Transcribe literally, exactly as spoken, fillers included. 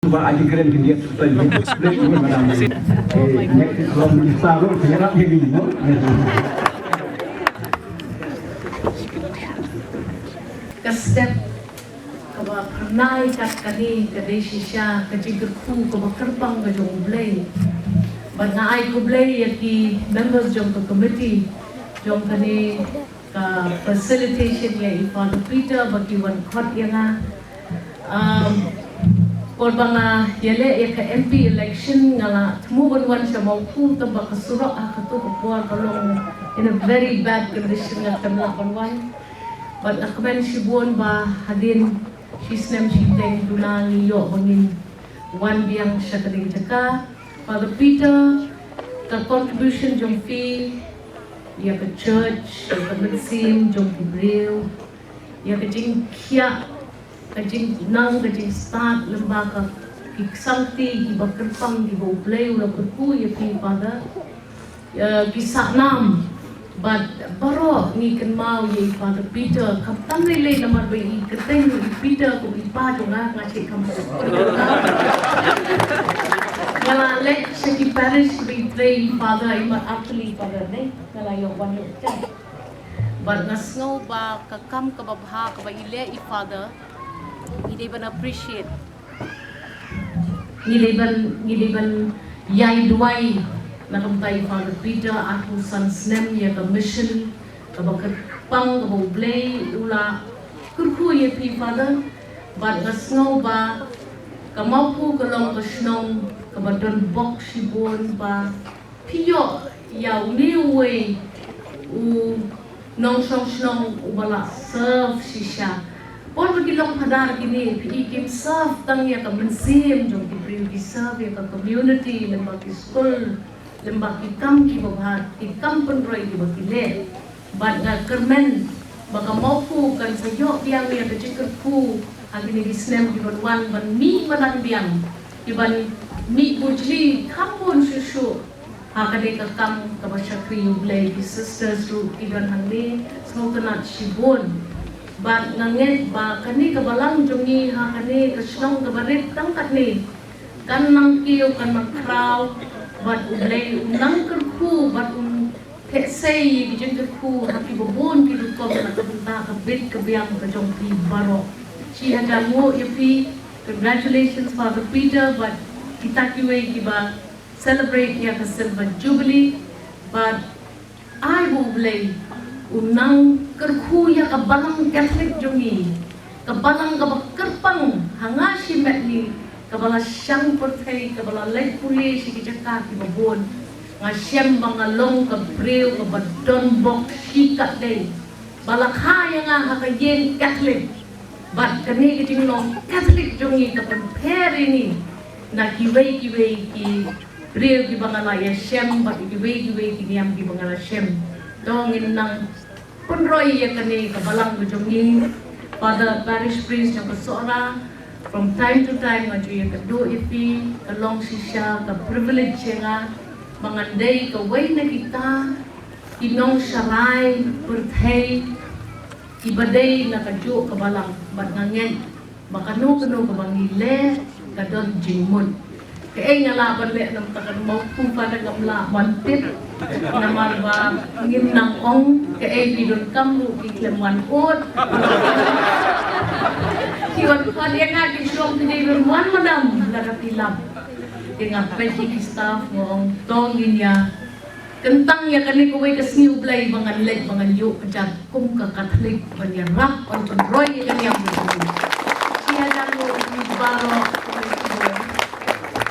Ba ai kren kin dia tu ni. Blei tu mana ni. Eh, next is Prime Minister tu, dia nak jadi, no? Ka step kaba pyrnai kat kane ka dei shisha ka jingkyrkhu kaba kyrpang ka jong U Blei. Bad nga ai khublei ïa ki members jong ka committee jong kane ka facilitation ïa i Father Peter ba ki wan khot ïa nga. Um, por ba nga ïaleh ïa ka M P election nga la thmu ban wan sha Mawphu tang ba ka surok ha kato ka por ka long in a very bad condition, nga khlem lah ban wan. Bad nga kmen shibun ba hadien shi snem shiteng duna ngi ïoh ba ngin wan biang sha kane ka jaka. Father Peter, ka contribution jong phi ïa ka church, ïa ka mynsiem jong ki briew, ïa ka jingkhiah, ka jingnang, ka jingstad lem bad ka, ki sangti kiba kyrpang kiba U Blei u la kyrkhu ïa phi, Father. Ïa ki sahnam bad baroh ngi kynmaw ïa i Father Peter, khamtam lei lei namar ba i kyrteng i Peter kum i pa jong nga, nga shu kham. Nga la leit sha ki parish ba i trei i Father, i Mother Apolly Father ne, nga la ïoh wan ïoh jan. Bad nga sngew ba ka kam kaba bha kaba i leh i Father, i dei ban appreciate. Ngi dei ban, ngi dei ban ïai duwai na ka bynta i Father Peter, arphew san snem ïa ka mission kaba kyrpang kaba U Blei u la kyrkhu ïa phi, Father. Bad nga sngew ba ka Mawphu ka long ka shnong kaba don bok shibun ba phi ïoh ïa une uwei u nongshong shnong uba la serve shisha. Por ba ki long phadar kine, phi i kim serve tang ïa ka mynsiem jong ki briew, ki serve ïa ka community, lem bad ki skul, lem bad ki kam kiba bha, ki kam pynroi kiba ki leh. Bad nga kyrmen ba ka Mawphu kan sa ïoh biang ïa ka jingkyrkhu ha kine ki snem ki ban wan, ban mih madan biang, ki ban mih bujli kham bun shuh shuh ha kane ka kam kaba shakri U Blei. Ki sisters ruh ki don hangne, sngewtynnat shibun. Bad nga ngeit ba kane ka balang jong ngi ha kane ka shnong kaba rit tang katne kan nang kiew, kan nang khraw, bad U Blei un nang kyrkhu bad un theh sei ïa ki jingkyrkhu ha kiba bun ki rukom na ka bynta ka bit ka biang ka jong phi baroh. Shi hajar nguh ïa phi. Congratulations Father Peter bad kita kiwei kiba celebrate ïa ka Silver Jubilee. Bad ai ba U Blei un nang kyrkhu ïa ka balang Katholik jong ngi, ka balang kaba kyrpang ha nga shimet ngi, kaba la shang pyrthei, kaba la leit pule sha ki jaka kiba bun. Nga shem ba nga long ka briew kaba don bok shikatdei, ba la kha ïa nga ha ka ïing Katholik. Bad kane ka jinglong Katholik jong ngi ka pynpher ïa ngi na kiwei kiwei ki briew kiba nga la ïashem bad kiwei kiwei ki niam kiba nga la shem. To ngin nang pynroi ïa kane ka balang ka jong ngi. Father Parish Priest jong ka Sohra, from time to time nga ju ïakynduh ïa phi, ka long shisha ka privilege ïa nga ba ngan dei kawei na kita ki nongsharai pyrthei kiba dei na kajuh ka balang, bad nga ngeit ba kano kano kaba ngi leh ka don jingmut. Kaei nga lah ban leh namar ka Mawphu Father, ngam lah ban tip, namar ba ngim nang ong, kaei phi donkam ruh phi khlem wan ud. Ki wan khot ïa nga ki shu ong phi dei ban wan madam, lada phi lap. Te nga peit ïa ki staff nga ong to ngin ïa kyntang ïa kane kawei ka sngi U Blei ba ngan leit ba ngan ïuh kjat kum ka Katholik ban ïarap ban pynroi ïa ka niam ka jong ngi. Shi hajar nguh ïa phi baroh,